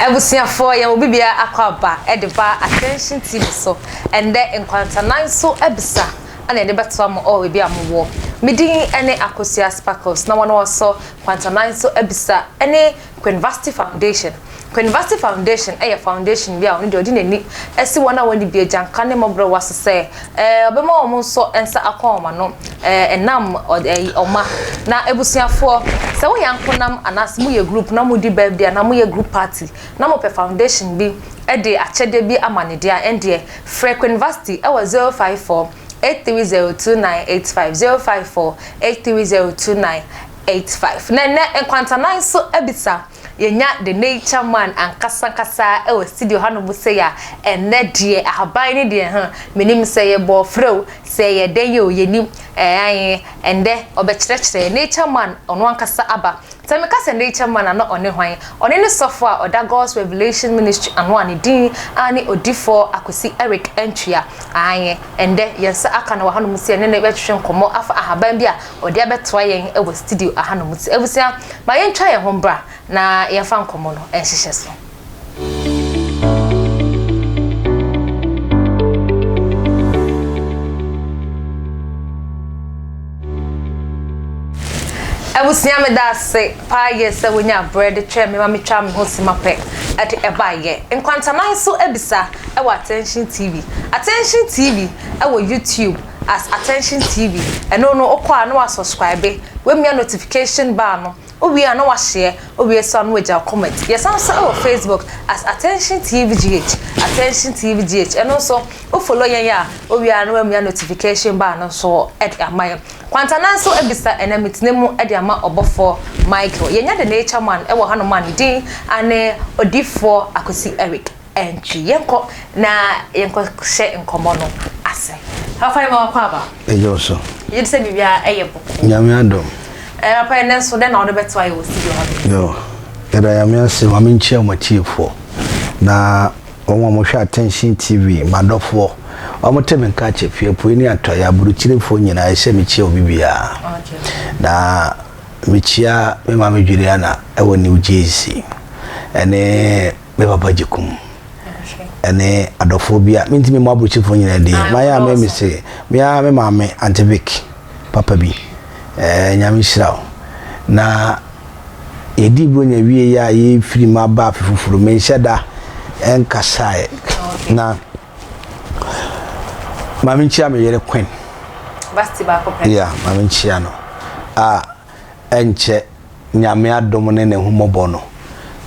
Abusuafoɔ yɛn obi biara akɔ aba de ba Attention TV so ɛndɛ nkwantanan so abisa na yɛde bɛtoa mo ɔwɔ baabi a mo wɔ. Me din ne Akosua Sparkles na wɔn a wɔsɔ nkwantanan so abisa ne Queenvasty Foundation. Queenvasty Foundation yɛ foundation bi a ɔno deɛ ɔde n'ani asi wɔn a wɔnni bi agyanka ne mmɔborɔwa so sɛ ɔbɛma wɔn nso nsa akɔ wɔn ano ɛnam ɔma. Na abusuafoɔ, sɛ woyɛ ankonam anaasɛ moyɛ group na modi birthday anaa moyɛ group party na mopɛ foundation bi de akyɛdeɛ bi ama no deɛ a, ɛndeɛ frɛ Queenvasty wɔ 054 830 2985, 054 830 2985. Na ɛnnɛ Nkwantanan nso abisa Yɛnya The Nature Man ankasa ankasa wɔ studio hanom sei a, ɛnnɛ deɛ ahaban no deɛ huh, mennim sɛ ɛyɛ bɔɔfrɛ o, sɛ ɛyɛ dɛn o, yɛnnim. Aane, ɛnnɛ ɔbɛkyerɛkyerɛ yɛn. Nature Man ɔno ankasa aba. Sɛ meka sɛ Nature Man a na ɔne hwan? Ɔne ne sɔfo a ɔda God's Revelation Ministry ano a ne din ara ne Odifoɔ Akwasi Eric Antwia. Aane, ɛnnɛ yɛn nsa aka no wɔ hanom sei a yɛne no bɛtwetwe nkɔmmɔ afa ahaban bi a ɔde abɛtoa yɛn wɔ studio ahanom. Nti abusua, ma yɛntwa yɛn ho mbra na yɛmfa nkɔmmɔ no nhyehyɛ so. Abusua meda ase paa yie sɛ wonya berɛ de twɛn me ma metwaa me ho sima pɛ de ɛbaeɛ. Nkwantanan so abisa wɔ Attention TV. Attention TV wɔ YouTube as Attention TV. Ɛno no wokɔ a na wa subscribe, wamia notification bar no, wowie a na wahyɛ, wowie so a na wagya comment. Yɛsan nso wɔ Facebook as Attention TV GH, Attention TV GH. Ɛno nso wo follow yɛn a, wowie a na wamia notification bar no nso de ama yɛn. Kwantana nso abisa ɛnɛ metena mu de ama ɔbɔfoɔ Michael. Yɛnya The Nature Man wɔ hanom a ne din ane Odiyifoɔ Akwasi Eric Antwi. Yɛnkɔ na yɛnkɔ hyɛ nkɔmmɔ no ase. Papa yɛma wakɔ aba. Ɛgye wo so. Yɛgye di sɛ biribiara ɛyɛ bɔkɔɔ. Nyame adom. Ɛɛ papa ɛnɛ nso dɛn na wode bɛto ayɛ wɔ studio ha bio? Yo, yɛda Nyame ase ma menkyia mo atiefoɔ na Wɔn a wɔhwɛ Attention TV, m'adɔfoɔ, wɔte me nka kyɛ fi apuei ne atɔeɛ, aburokyirefoɔ nyinaa, ɛsɛ mekyia obi biara. Na mekyia me maame Juliana ɛwɔ New Jersey, ɛne me papa Gyekum, ɛne adɔfoɔ bi a mentumi mmɔ aburokyirefoɔ nyinaa din. Mayɛ a me me se, me ara me maame Auntie Vic, papa bi, ɛɛ Nyame nhyira wo. Na Yɛdii Buronya wieeɛ a yɛrefiri mu aba afe foforɔ mu, menhyɛ da nkasaeɛ. Na ma menkyia me yere Queen. Basti baako pɛ. Yeah, ma menkyia no. A ɛnkyɛ Nyame adom ne n'ahummɔbɔ no,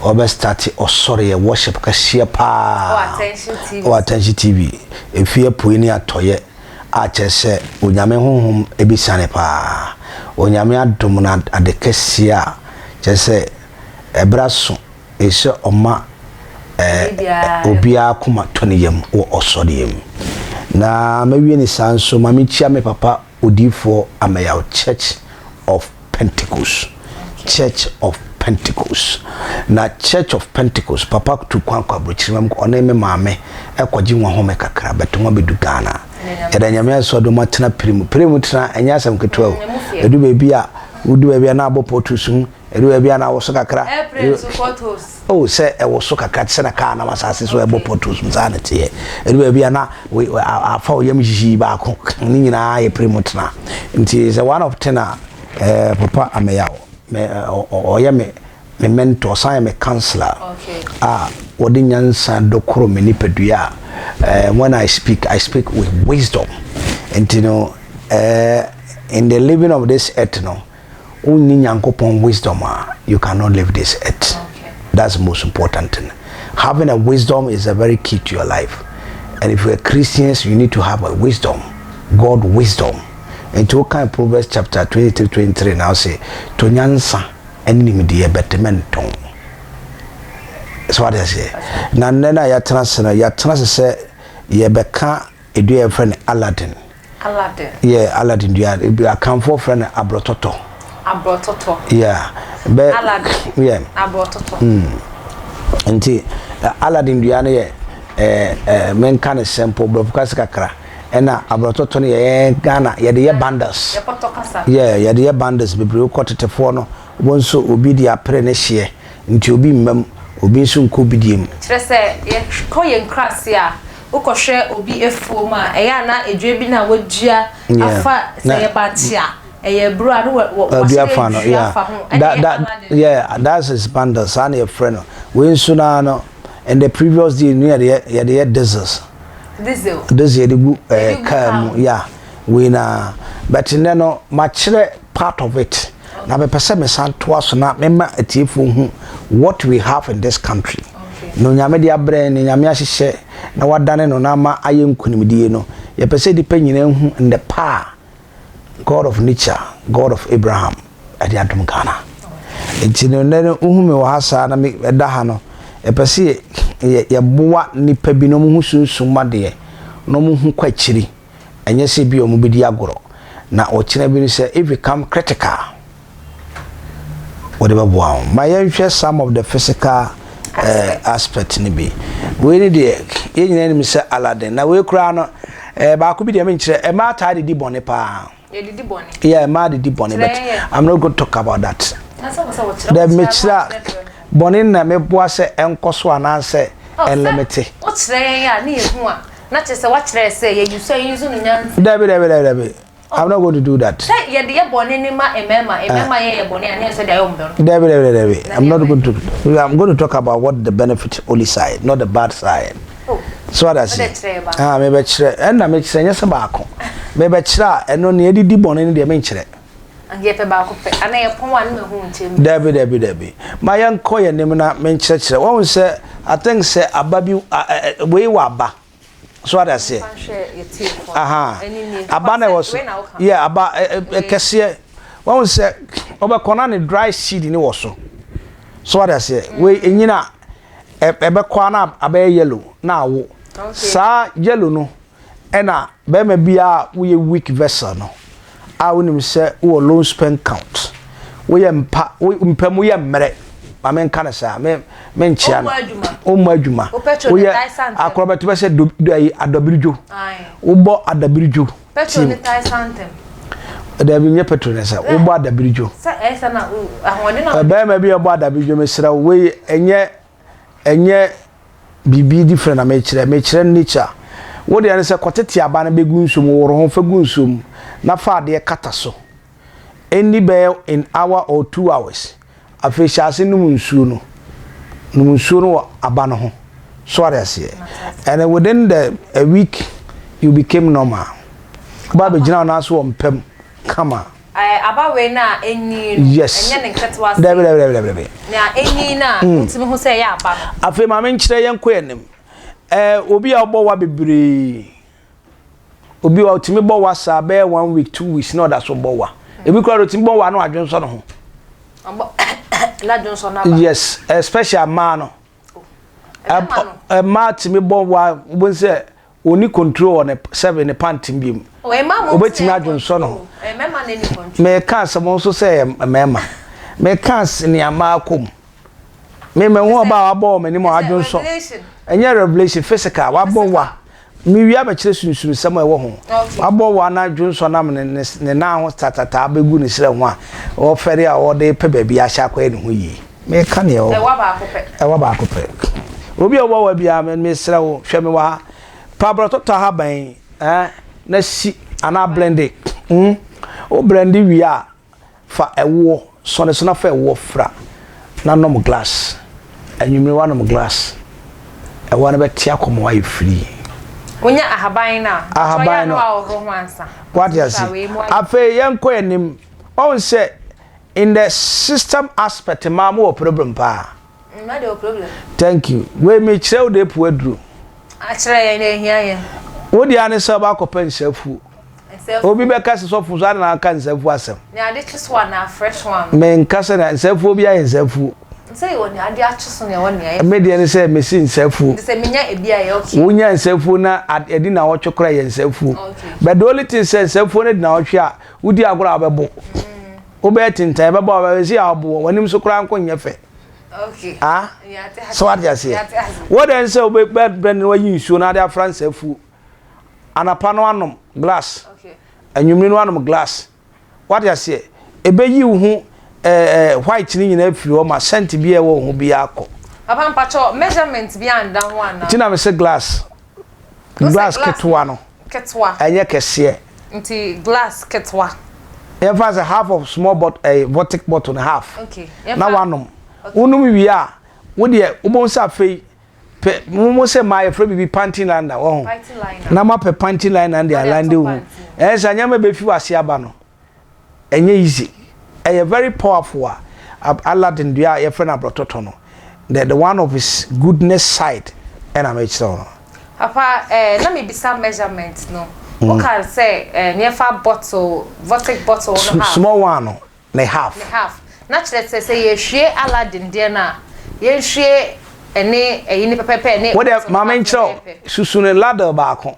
wɔbɛstarte ɔsɔreɛ worship kɛseɛ paa wɔ Attention TV. Ɛfiri apuei ne atɔeɛ. a kyerɛ sɛ Onyame honhom besiane paa. Onyame adom no ade kɛseɛ a kyerɛ sɛ ɛberɛ aso sɛ ɔma obiara koma tɔ ne yam wɔ ɔsɔreɛ mu. Na mawie ne saa nso ma menkyia me papa odiyifoɔ Ameyaw Church of Pentecost Church of Pentecost na Church of Pentecost papa tu kwan kɔ aburokyire ma ɔne me maame ɛkɔgye wɔn home kakra bɛtɛ wɔn abɛdu Ghana yɛda nyame ase ɔde wɔn atena pere mu pere mu tena ɛnyɛ asɛm ketewa o ɛdu baabi a wodu baabi a na abɔ pɔtu sum ɛdu baabi a na awoso kakra Oh, sɛ ɛwoso kakra te sɛ na kaa nam asase so ɛbɔ potholes mu saa na ɛteɛ. Ɛdu baabi a na afa wo yam hyihyi baako ne nyinaa yɛ pere mu tena. Nti sɛ one of ten a eh, papa ameyaw me ɔyɛ me me mentor ɔsan yɛ me counselor a wɔde nyansa dokoro me nipadua a eh, when I speak I speak with wisdom. Nti no eh, in the living of this earth no Wonni Nyankopɔn wisdom a, you cannot live this earth. That's the most important thing. Having a wisdom is a very key to your life. And if you're Christians, you need to have a wisdom, God wisdom. Nti wokan Proverbs chapter 23 23 na ɔse, to nyansa ne nimdeɛ bɛte mɛntɔn. So wate aseɛ? Na nnɛ no a yɛatena ase no, yɛatena ase sɛ yɛbɛka Dua a yɛfrɛ no Aladdin. Aladdin. Yeah, Aladdin dua. Ebi Akanfoɔ frɛ no aborɔtɔtɔ. Aborɔtɔtɔ. Yeah. Bɛ, Aladdin. Yeah. Aborɔtɔtɔ. Mm. Nti Aladdin dua no yɛ ɛɛ ɛɛ menka no simple borɔfo kasa kakra. Ɛna aborɔtɔtɔ no yɛ Ghana yɛde yɛ bundles. Yɛpɔtɔ kasa. Yeah, yɛde yɛ bundles bebree wokɔ tetefoɔ no wɔn nso obi de apere ne hyeɛ nti obi mma mu. Obi nso nkɔ obi deɛ mu. Kyerɛ sɛ, yɛkɔ yɛn nkuraase a, wokɔhwɛ obi afuom a, ɛyɛ a na dua bi na wadua afa, sɛ ɛyɛ bankye a, ɛyɛ aburo a, na wahyɛ dua afa ho. Ɛna ɛyɛ Aladdin. Yeah, that's his bundle. Saa na yɛfrɛ no. Wei nso naa no, in the previous day no yɛde yɛ yɛde yɛ diesels. Diesel. Diesel yɛde gu ɛɛ kaa mu. Yeah, wei naa. But nnɛ no, makyerɛ part of it. Na mepɛ sɛ mesan toa so na mema atiefoɔ hu what we have in this country. Na Onyame de abrɛ yɛn, nea Nyame ahyehyɛ na wadane no na ama ayɛ nkunimdie no, yɛpɛ sɛ nnipa nyinaa hu nnepa a God of nature, God of Abraham de adom Ghana. Nti no nnɛ no wohu me wɔ ha saa na me ɛda ha no, yɛpɛ sɛ yɛ yɛboa nnipa bi na wɔn ho sunsum adeɛ na wɔn ho kɔ akyiri. Ɛnyɛ sɛ bi a wɔbɛdi agorɔ na ɔkyena bi no sɛ if it come critical wɔde bɛboa wo. Ma yɛnhwɛ some of the physical uh, aspect no bi. Wei ne deɛ yɛn nyinaa nim sɛ Aladdin na wei koraa no eh, baako bi deɛ menkyerɛ ɛmaa taa de di bɔne paa. Yɛdidi bɔne. Yeah, ɛmaa de di bɔne but I'm not going to talk about that. Dɛ mekyerɛ a bɔne na meboa sɛ ɛnkɔ so anaasɛ ɛnlimite. Wokyerɛ yɛn a ne yɛhu a na kyerɛ sɛ woakyerɛ sɛ yɛyi so a yɛyi so no nyansa. Dabi dabi dabi dabi. I'm not going to do that. Sɛ yɛde yɛ bɔne ne ma mmarima, mmarima yɛ yɛ bɔne a ne yɛn nso de ayɛ wɔn bɔne. Dabi dabi dabi. I'm not going to. I'm going to talk about what the benefit only side, not the bad side. Oh. So what I say? Ah, me bɛ kyerɛ. Ɛnna me kyerɛ nyɛ sɛ baako. Me bɛ kyerɛ a ɛno ne yɛde di bɔne ne deɛ me nkyerɛ. Anka yɛpɛ baako pɛ. Ana yɛ pɔn a ne ma hu nkyɛn mu. Dabi dabi dabi. Ma yɛn kɔ yɛn nim na me nkyerɛkyerɛ. Wɔn sɛ I think sɛ aba bi wei wɔ aba. So what I say? Aha. Aba na ɛwɔ so. Yeah, aba kɛseɛ. Wɔn sɛ ɔbɛkɔ na ne dry seed ne wɔ so. So what I say? Wei enyina ɛbɛkɔ a na abɛyɛ yellow na awo. Saa yellow no ɛna bɛrima bi a woyɛ weak vessel no a wonim sɛ wowɔ low sperm count woyɛ mpa mpa mu yɛ mmerɛ ma menka no saa me menkyea no wommɔ adwuma woyɛ akorɔbɛto bɛ sɛ adɔbiridwo wobɔ adabiridwo Petrol ne tae santem. Dabi nyɛ petrol ne sɛ wobɔ adabiridwo. Sɛ ɛyɛ sɛ na ahoɔden na. Bɛrima bi a ɔbɔ adabiridwo mesrɛ wo wei ɛnyɛ ɛnyɛ biribi different na mekyerɛ mekyerɛ nature. Wo deɛ ne sɛ kɔtete aba no bɛgu nsuo mu woro ho fa gu nsuo mu na fa adeɛ kata so. Ɛnni bɛyɛ in hour or 2 hours. Afei hyɛ ase nom nsuo no. Nom nsuo no wɔ aba no ho. So ade aseɛ. And within the a week you became normal. Woba abɛgyina wo nan so wɔ mpam kama. Aba wei na enyi no. Yes. Ɛnyɛ ne nketewa se. Dabi dabi dabi dabi. Na enyi na wotumi ho sɛ ɛyɛ aba no. Afei maame nkyerɛ yɛn kɔ anim. Obi a ɔbɔ wa bebree. Obi a ɔtumi bɔ wa saa bɛyɛ one week 2 weeks na ɔda so bɔ wa. Ebi koraa ɔtumi bɔ wa na wadwonsɔ ne ho. Na dwonsɔ n'aba. Yes, especially mmaa no. Mmaa tumi bɔ wa wobɛn sɛ oni control wɔ ne sɛbe ne pant bi mu. Obetumi adwonsɔ ne ho. Mɛka asɛm nso sɛ ɛyɛ mmarima. Mɛka nea mmaa kɔ mu. Mɛmɛ ho ɔbaa wabɔ wɔ m'anim a wadwonsɔ. Ɛnyɛ revelation physical wabɔ wa. Mewie abɛkyerɛ sunsunsɛm a ɛwɔ ho. Wabɔ wa na dwonsɔ nam ne ne ne nan ho tatata abɛgu ne serɛ ho a ɔfɛre a ɔde pɛ baabi ahyɛ akɔyɛ ne ho yie. Mɛka nea ɛwɔ. Ɛwa baako pɛ. Ɛwa baako pɛ. Obi a ɔbɔ wa biara mesrɛ wo hwɛ me wɔ ha. Pabrɔtɔtɔ ahaban na si anaa blende. Wo blende wie a fa ɛwoɔ sɔne so na fa ɛwoɔ fra na nom glass. Anwummere wanom glass. Ɛwoɔ no bɛte akɔ ma wayɛ free. Wonya ahaban no a. Ahaban no. Ahohoro ho ansa. Wate ase. Afei yɛnkɔ anim. Ɔn sɛ in the system aspect mmaa mo wɔ problem paa. Mmaa de wɔ problem. Thank you. Wei mi kyerɛ wo de epu aduro. Akyerɛ yɛn na ehia yɛn. Wo deɛ ane sɛ ɔba akɔpɛ nsafuo. Obi bɛka sɛ sɔfo so ade na aka nsafuo asɛm. Ne ade kye so anaa fresh one. Menka sɛ na nsafuo bi ayɛ nsafuo. Sɛ yɛ wɔ ne ade akye so na ɛwɔ nea yɛ. Me deɛ ne sɛ mesi nsafuo. Sɛ menya ebi a yɛ okay. Wonya nsafuo na adi na wɔtwe kora yɛ nsafuo. But the only thing sɛ nsafuo no di na wɔtwe a wodi agorɔ a wobɛbo. Wobɛyɛ tentan ɛbɛbɔ a wobɛyɛ si a ɔbo w'anim so koraa nko nyɛ fɛ. Okay. Ah? So wate aseɛ. Wo deɛ sɛ wobɛbrɛ no wayi nsuo na ade afra nsafuo. Anapa no anom glass. Anwummere no anom glass. Wate aseɛ. Ɛbɛyi wo ho white no nyinaa firi hɔ ma scent bi a ɛwɔ wo ho biara kɔ. Papa mpakyɛw measurement bi anda ho anaa? Nti na mese glass. Glass ketewa no. Ketewa. Ɛnyɛ kɛseɛ. Nti glass ketewa. Yɛmfa sɛ half of small bot ɛɛ eh, vortic bottle no half. Okay. Na wanom. Wonom wie a, wo deɛ wobɛhu sɛ afei pɛ mo mo sɛ maa yɛfrɛ biribi panty liner wɔ ho. Na moapɛ panty liner de alande wo ho. Ɛyɛ sɛ nneɛma bɛfi w'ase aba no. Ɛnyɛ easy. Ɛyɛ very powerful a Aladdin dua a yɛfrɛ no abrɔtɔtɔ no the the one of his goodness side ɛna mekyerɛ wo no. Papa eh, na mebisa measurement no. Wo ka sɛ eh, yɛmfa bottle, vortic bottle no half. Small one no, ne half. Ne half. Na kyerɛ sɛ sɛ yɛhwie Aladdin deɛ no a, yɛnhwie ɛne ɛyi ne pɛpɛpɛ ɛne Wo deɛ ma menkyerɛ wo, susu no ladle baako.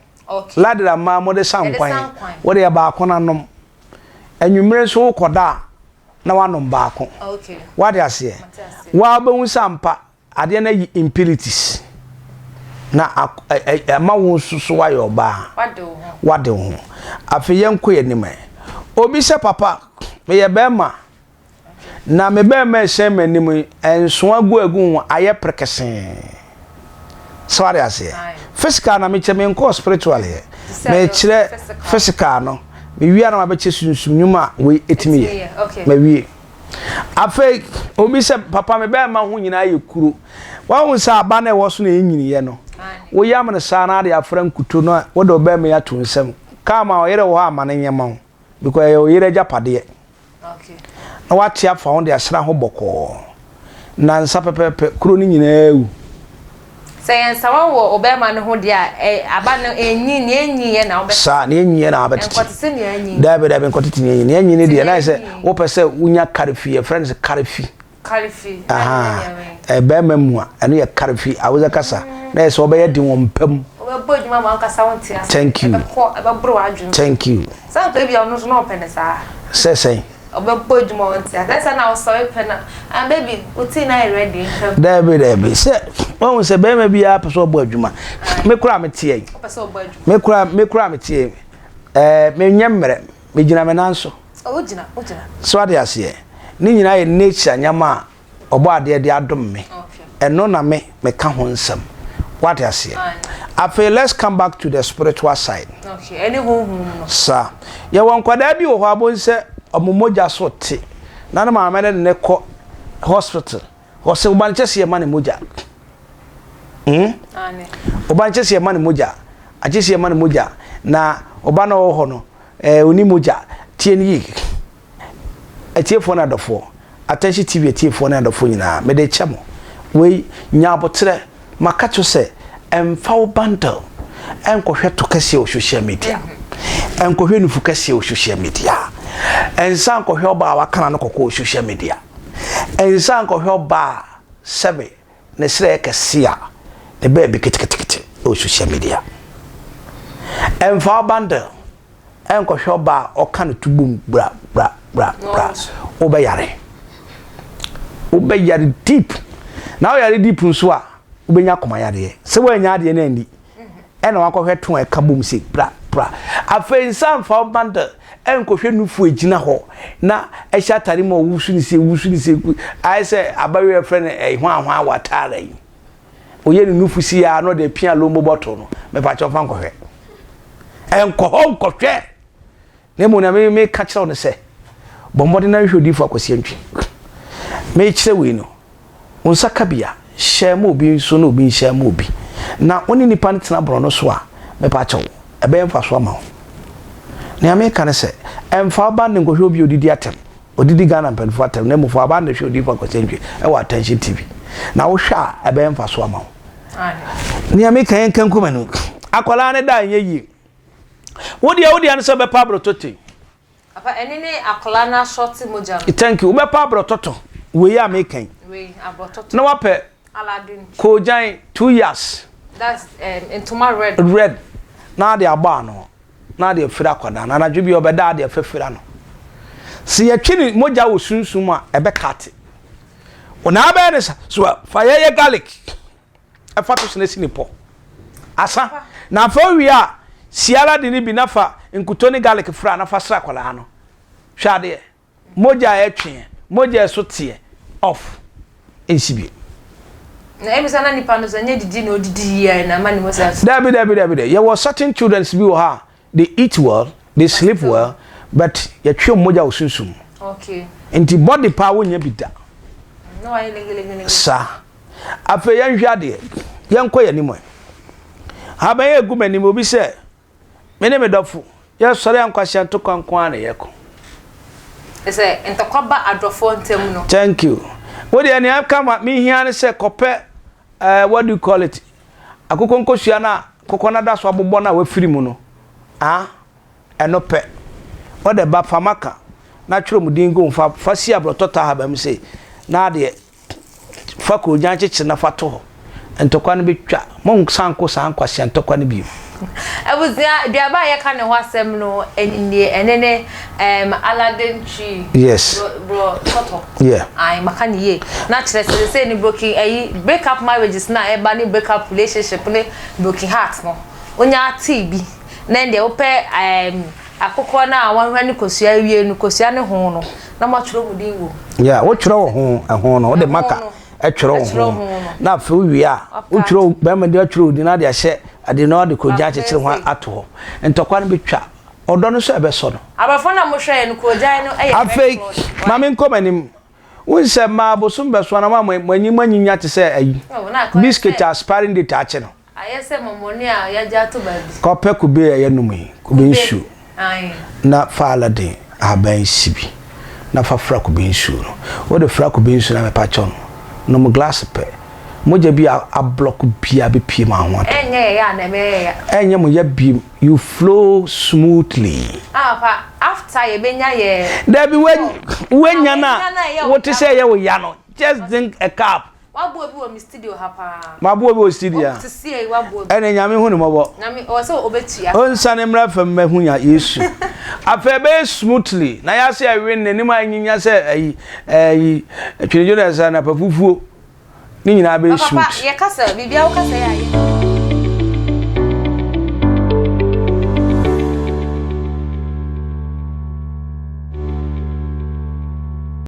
Ladder mmaa mode sa nkwan. Wode yɛ baako na nom. Anwummere nso wokɔda a na wanom baako. Wate aseɛ? Waa wobɛhu sɛ ampa adeɛ no ayi impurities na ɛma wo nso so woayɛ ɔbaa. Wade wo ho. Afei yɛnkɔ yɛn anim ɛ. Obi sɛ papa meyɛ bɛrima Na me barima rehyɛn m'anim yi, nsoa gu agu ho ayɛ prekesee. So wate aseɛ? Physical na mekyerɛ, menkɔɔ spiritual yɛ. Mekyerɛ physical no. Mewie a na mabɛkyɛ sunsum nnwuma a wei ɛtumi yɛ. Mawie. Afei, obi sɛ, papa me barima ho nyinaa yɛ kuro. Wahu sɛ aba no a ɛwɔ so na ɛnyiniiɛ no, woyam no saa na ade afra nkuto na wode wo barima yi ato nsam. Kaa ma ɔyere wɔ hɔ a ma no nyɛ ma wo because ɛyɛ ɔyere agyapadeɛ. na wate afa ho de asra ho bɔkɔɔ. Nnansa pɛpɛɛpɛ, kuro no nyinaa awu. Sɛ yɛn nsawa wɔ ɔbarima no ho deɛ a, aba no ɛnyi, nea ɛnyiiɛ na wobɛtete. Saa, nea ɛnyiiɛ na wabɛtete. Nkɔtete nea anyi. Daabi, daabi, nkɔtete nea anyi. Nea anyi no deɛ, na ayɛ sɛ wopɛ sɛ wonya karefi, yɛfrɛ no sɛ karefi. Karefi, Aha, bɛrima mu a, ɛno yɛ karefi, Hausa kasa, na yɛ sɛ ɔbɛyɛ den wɔ mpa mu. Ɔbɛbɔ adwuma ma ankasa wo nte ase. Thank you. Ɛbɛkɔ, ɛbɛboro w'adwene. Thank you. Sɛ anka ebi a ɔno nso na ɔpɛ ne saa. Sɛ sɛn? Ɔbɛbɔ adwuma a ɔnte ase. Ɛsɛ na ɔsɔre pɛ na, ah baby, wo tea no ayɛ ready nka. Daabi, daabi. Sɛ, wahu sɛ bɛrima biara pɛ sɛ ɔbɔ adwuma. Me koraa meteɛ yi. Ɔpɛ sɛ ɔbɔ adwuma. Me koraa, me koraa meteɛ yi. Ɛɛ, menyɛ mmerɛ, megyina me nan so. So ate aseɛ? Ne nyinaa yɛ nature nneɛma a ɔbɔ adeɛ de adom me. Ɛno na me meka ho nsɛm. Wate aseɛ? Afei let's come back to the spiritual side. Sa yɛwɔ nkwadaa bi wɔ hɔ abom sɛ ɔmo mogya so te na ne maame no de ne kɔ hospital. Ɔsɛ ɔba no kyɛ sɛ yɛma ne mogya. Hmm? Ɔba no kyɛ sɛ yɛma ne mogya. Akyɛ sɛ yɛma ne mogya. Na ɔba no ɔwɔ hɔ no, ɛɛ ɔni mogya. Tie no yie. Atiefoɔ ne adɔfoɔ, Attention TV atiefoɔ ne adɔfoɔ nyinaa, mede kyɛ mo. Wei, nya aboterɛ. Maka kyerɛ sɛ, ɛmfa wo bundle ɛnkɔhwɛ to kɛseɛ wɔ social media. Ɛnkɔhwɛ nufu kɛseɛ wɔ social media. Ɛnsa nkɔhwɛ ɔbaa a wakana no kɔkɔɔ wɔ social media. Nsa nkɔhwɛ ɔbaa a sɛbe ne serɛ yɛ kɛse a ne baabi ketekete wɔ social media. Ɛmfa wo bundle nkɔhwɛ ɔbaa a ɔka ne to bom bra bra bra bra. Wobɛyare. Wobɛyare deep. Na woyare deep nso a, wobɛnya akoma yareɛ. Sɛ woannya adeɛ no anni. Ɛna wakɔhwɛ to a ɛka bom sei pra pra. Afei nsa mfa wo bundle ɛnkɔhwɛ nufu egyina hɔ na ɛhyɛ atare mu a ɔwusu ne sei wusu ne sei ayɛ sɛ abayewa yɛfrɛ no ɛyi hwan hwan wɔ ataara yi. Oyɛ ne nufu si ya na ɔde apia lombo bɔtol no. Mepakyɛw fa nkɔhwɛ. Ɛnkɔ hɔ nkɔhwɛ. Na mmom nea meka kyerɛ wo ne sɛ, bɔ mmɔden na hwehwɛ odiyifo Akwasi Antwi. Mekyerɛ wei no, wo nsa ka bi a, hyɛ ma obi nso na obi nhyɛ ma obi. Na wo ne nipa no tena borɔno so a, mepa kyɛw, ɛbɛyɛ mfaso ama wo. Nea meka ne sɛ, ɛmfa wo ba no nkɔhwɛ obi a odidi atɛm, odidi Ghana mpanyinfo atɛm, na mmom fa wo ba no hwɛ odiyifo Akwasi Antwi ɛwɔ Attention TV. Na wohwɛ a, ɛbɛyɛ mfaso ama wo. Nea meka yɛn nka nkuma no, akwadaa no da a ɛnyɛ yie. Wo deɛ wo deɛ no sɛ wobɛpa aborɔtɔtɔ yi. Papa ɛne ne akwadaa no asɔte mogya no. Thank you wobɛpa aborɔtɔtɔ wei a meka yi. Wei aborɔtɔtɔ. Na wapɛ koogyan 2 years. That's ntoma red. Red na ade abɔ ano na ade afira akwadaa no anadwo bi ɔbɛda ade afafira no. Sɛ yɛtwe ne mogya wɔ sunsum a ɛbɛkate. Wɔn abɛyɛ ne sa so a fa yɛyɛ garlic. Ɛfa to so na si ne pɔ. Asa. Na afei owie a, si ara de no bi na fa nkuto ne garlic fra na fa sra akwadaa no. Hwɛ adeɛ. Mogya a ɛtweɛ, mogya a ɛso teɛ, off. Ɛnsi bio. Na ebi sɛ na nipa no sɛ nyɛ didi na odidi yie na ama ne mu sɛ. Dabi dabi dabi dɛ yɛwɔ certain children bi wɔ ha they eat well they sleep well but yɛtwe wɔn mogya wɔ sunsum mu. Okay. Nti body paa wonya bi da. Na wayɛ lengelengelenge. Saa. Afei yɛnhwɛ adeɛ yɛnkɔ yɛn anim ɛ. Haban yɛ egu m'anim obi sɛ me ne me dɔfo yɛsɔre a nkwasia ntɔkwa nko ara na yɛko. Sɛ ntɔkwa ba adɔfoɔ ntam no. Thank you. Wo deɛ nea ɛka ma mehia ne sɛ kɔpɛ uh, what do you call it akokɔ nkosua no a kokɔ no ada so abobɔ no a wafiri mu no ah ɛno pɛ wode ba fa maka na twerɛ mu din gu fa fa si aborɔtɔ taa haba mu sei na adeɛ Fa koogyan kyekyere na fa to hɔ. Ntɔkwa no bɛtwa. Monnsan nko saa nkwasea ntɔkwa no bio. Abusua, duaba a yɛka ne ho asɛm no nie, ɛne ne um, Aladdin tree. Yes. Bro, tɔtɔ. Yeah. Ayi, maka ne yie. Na kyerɛ sɛ sɛ ne broken ayi break up marriages na ɛba ne break up relationship ne broken heart no. Onya tea bi. Na ɛndeɛ wopɛ um, akokɔ no a wɔahwɛ ne kosua awie no, kosua ne ho no. Na moatwerɛ mo din wɔ mu. Yeah, wotwerɛ wo ho ɛho no, wode maka ɛtwerɛ wo ho. Na afei wowie a, wotwerɛ bɛrima de atwerɛ wo din na de ahyɛ ade na ɔde kogya akyekyere ho ato hɔ. Ntɔkwa no bɛtwa. Ɔdɔ no nso ɛbɛsɔ no. Aborɔfo no a mohwɛeɛ no, koogyan no yɛ Afei, ma menkɔ m'anim. Wohu sɛ mmaa bosom bɛsoa na mo a mo anim anyinya te sɛ ayi, biscuit a expiring date akye no. Ayɛ sɛ mɔmɔne a yɛagye ato baabi. Kɔpɛ kube a yɛnom yi, kube nsuo, na fa Aladdin ahaban si bi na fa fra kube nsuo no. Wode fra kube nsuo no a, mepa kyɛw no, nom glass pɛ. Mogya bi a ablɔko biara bɛpue ma ho atɔ. Ɛnyɛ yɛ ya na ɛbɛyɛ yɛ ya. Ɛnyɛ mo ya biem, you flow smoothly. Ah papa, after yɛbɛnya yɛ. Dabi, woanya no a wote sɛ ɛyɛ wo ya no, just drink a cup. Waboa obi wɔ me studio ha paa. Maboa obi wɔ studio ha. Ɔte sie waboa obi. Ɛne Nyame hu ne mɔbɔ. Nyame ɔwɔ sɛ ɔbɛtua. Onsane mmra fam mɛhu nya Yesu. Afei ɛbɛyɛ smoothly na yɛase ɛwe n'anim a nyinya sɛ ayi ayi twene dwo na ɛsɛ anapa fufuo ne nyinaa bɛyɛ smooth. Papa yɛkasa biribiara wokasa yɛ ayɛ.